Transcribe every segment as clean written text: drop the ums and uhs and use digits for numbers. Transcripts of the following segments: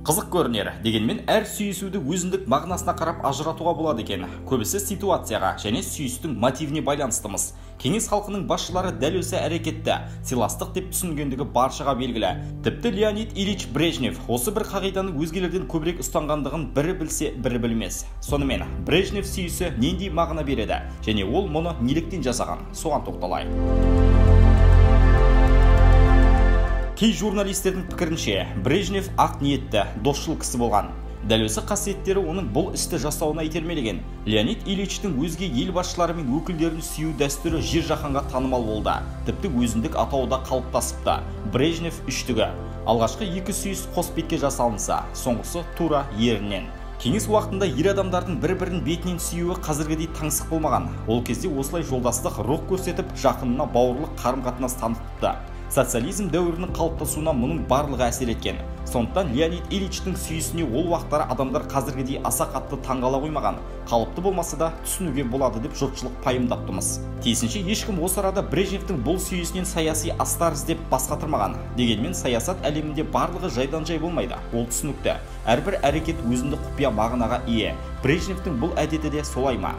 Қызық көрінер, дегенмен әр сүйісуді өзіндік мағынасына қарап ажыратуға болады екен. Көбісі ситуацияға және сүйістің мотивіне байланыстымыз. Кеңес халқының басшылары дәл осы әрекетті сыйластық деп түсінгендігі баршаға белгілі. Тіпті Леонид Ильич Брежнев осы бір қағиданы өзгелерден көбірек ұстанғандығын бірі білсе, бірі білмес. Сонымен, Брежнев сүйісі нендей мағына береді және ол мұны неліктен жасаған, соған тоқталайық. Кей журналистердің пікірінше, Брежнев ақ ниетті, досшыл кісі болған. Дәл осы қасиеттері оның бұл істі жасауына итермелеген. Леонид Ильичтің өзге ел басшылары мен өкілдерін сүю дәстүрі жер жаһанға танымал болды. Тіпті өзіндік атауы да қалыптасыпты. Брежнев үштігі. Алғашқы екі сүйіс қос бетке жасалынса, соңғысы тура ерінен. Кеңес уақытында ер адамдардың бір-бірін бетінен сүюі қазіргідей таңсық болмаған. Ол кезде осылай жолдастық рух көрсетіп, жақынына бауырлық қарым-қатынас танытыпты. Социализм дәуірінің қалыптасуына мұның барлығы әсер еткен. Сондықтан Леонид Ильичтің сүйісіне ол уақыттары адамдар қазіргідей аса қатты таңғала қоймаған. Қалыпты болмаса да түсінуге болады деп жұртшылық пайымдаптымыз. Тиісінше ешкім осы арада Брежневтің бұл сүйісінен саяси астар іздеп бас қатырмаған. Дегенмен саясат әлемінде барлығы жайдан-жай болмайды. Ол түсінікті. Әрбір әрекет өзіндік құпия мағынаға ие. Брежневтің бұл әдеті де солай ма?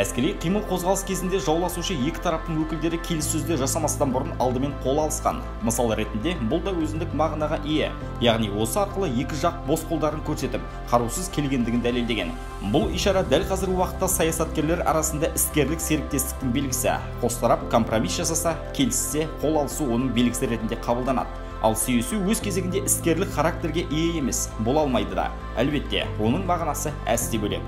Әскери қимыл қозғалыс кезінде жауласушы екі тараптың өкілдері келіссөздер жасамастан бұрын алдымен қол алысқан. Мысал ретінде бұл да өзіндік мағынаға ие. Яғни осы арқылы екі жақ бос қолдарын көрсетіп, қарусыз келгендігін дәлелдеген. Бұл ишара дәл қазіргі уақытта саясаткерлер арасында іскерлік серіктестіктің белгісі. Қос тарап компромисс жасаса, келіссе, қол алысу оның белгісі ретінде қабылданады. Ал сүйісу өз кезегінде іскерлік характерге ие емес, бола алмайды да. Әлбетте, оның мағынасы әсте бөлек.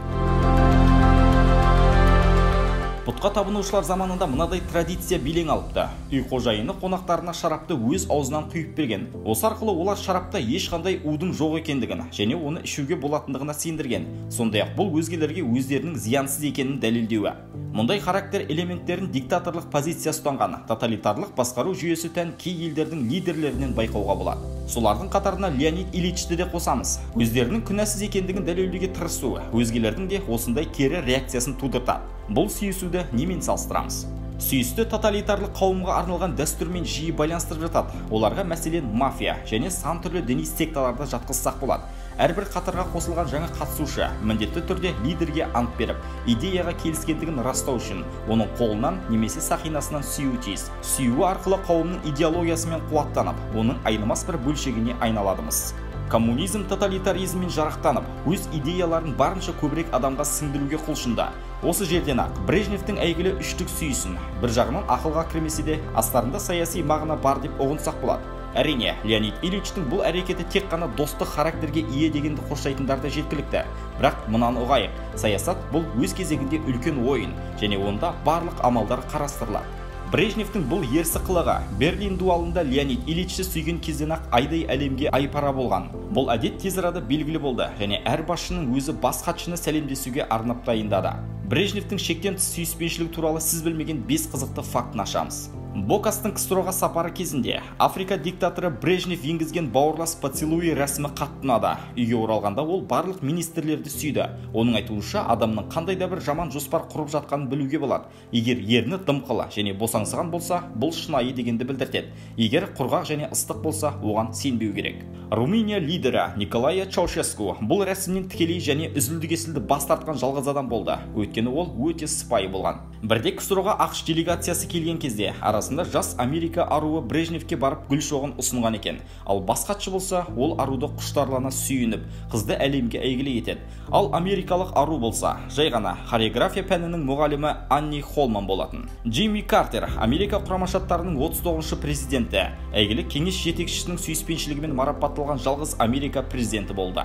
Бұтқа табынушылар заманында мынадай традиция белең алыпты. Үй қожайыны қонақтарына шарапты өз аузынан құйып берген. Осы арқылы олар шарапта ешқандай удың жоқ екендігін және оны ішуге болатындығына сендірген. Сондай-ақ бұл өзгелерге өздерінің зиянсыз екенін дәлелдеуі. Мұндай характер элементтерін диктаторлық позиция ұстанған тоталитарлық басқару жүйесі тән кей елдердің лидерлерінен байқауға болады. Солардың қатарына Леонид Ильичті де қосамыз. Өздерінің күнәсіз екендігін дәлелдеуге тырысуы өзгелердің де осындай кері реакциясын тудыртады. Бұл сүйісуді немен салыстырамыз? Сүйісті тоталитарлық қауымға арналған дәстүрмен жиі байланыстырып жатады. Оларға мәселен мафия және сан түрлі діни секталарды жатқызсақ болады. Әрбір қатарға қосылған жаңа қатысушы міндетті түрде лидерге ант беріп, идеяға келіскендігін растау үшін оның қолынан немесе сақинасынан сүюі тиіс. Сүюі арқылы қауымның идеологиясымен қуаттанып, оның айнымас бір бөлшегіне айналадымыз. Коммунизм тоталитаризммен жарақтанып, өз идеяларын барынша көбірек адамға сіңдіруге құлшынды. Осы жерден-ақ Брежневтің әйгілі үштік сүйісін бір жағынан ақылға кірмесе де, астарында саяси мағына бар деп ұғынсақ болады. Әрине, Леонид Ильичтің бұл әрекеті тек қана достық характерге ие дегенді қоштайтындар да жеткілікті. Бірақ мынаны ұғайық, саясат бұл өз кезегінде үлкен ойын және онда барлық амалдар қарастырылады. Брежневтің бұл ерсі қылығы Берлин дуалында Леонид Ильичті сүйген кезден-ақ айдай әлемге айпара болған. Бұл әдет тез арада белгілі болды және әр басшының өзі бас хатшыны сәлемдесуге арнап дайындады. Брежневтің шектен тыс сүйіспеншілігі туралы сіз білмеген 5 қызықты фактіні ашамыз. Бокастың КСРО-ға сапары кезінде Африка диктаторы Брежнев енгізген бауырлас поцелуй рәсімі қатты ұнады. Үйге оралғанда ол барлық министрлерді сүйді. Оның айтуынша, адамның қандай да бір жаман жоспар құрып жатқанын білуге болады. Егер ерні дымқылы және босаңсыған болса, бұл шынайы дегенді білдіртеді. Егер құрғақ және ыстық болса, оған сенбеу керек. Румыния лидері Николае Чаушеску бұл рәсімнен тікелей және үзілді-кесілді бас тартқан жалғыз адам болды. Өйткені ол өте сыпайы болған. Бірде КСРО-ға ақш делегациясы келген кезде арасында жас Америка аруы Брежневке барып гүл шоғын ұсынған екен. Ал бас хатшы болса, ол аруды құштарлана сүйініп, қызды әлемге әйгілі етеді. Ал америкалық ару болса, жай ғана хореография пәнінің мұғалімі Анни Холман болатын. Джимми Картер, Америка Құрама Штаттарының 39-шы президенті, әйгілі кеңес жетекшісінің сүйіспеншілігімен марапатталған жалғыз Америка президенті болды.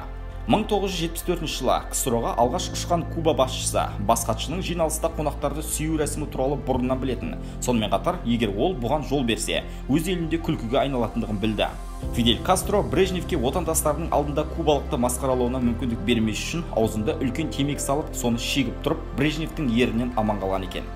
1974 жылы КСРО-ға алғаш ұшқан Куба басшысы бас хатшының жиналыста қонақтарды сүю рәсімі туралы бұрыннан білетін. Сонымен қатар, егер ол бұған жол берсе, өз елінде күлкіге айналатындығын білді. Фидель Кастро Брежневке отандастарының алдында кубалықты масқаралауына мүмкіндік бермес үшін аузында үлкен темекі салып, соны шегіп тұрып, Брежневтің ерінен аман қалған екен.